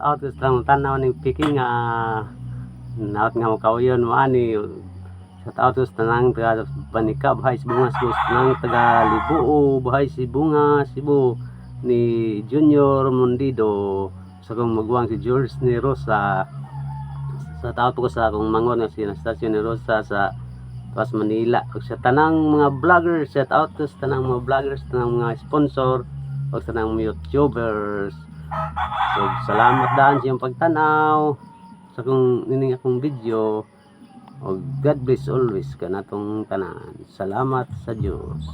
out sa tanang tanaw ning Peking nga naot nga makauyon mo ani. Shout out sa tanang taga Banica, Bahay Sibunga, Cebu, sa tanang taga Liboo, Bahay Sibunga, Cebu, ni Junior Mundido, sa akong maguwang si George ni Rosa. Shout out ko sa akong mangon nga si Anastasio ni Rosa sa Tuas, Manila, ug sa tanang mga vloggers. Shout out sa tanang mga vloggers, tanang mga sponsor ug sa tanang mga YouTubers. So salamat daan sa iyong pagtanaw sa kung nining akong video ug God bless always kanatong tanan. Salamat sa Dios.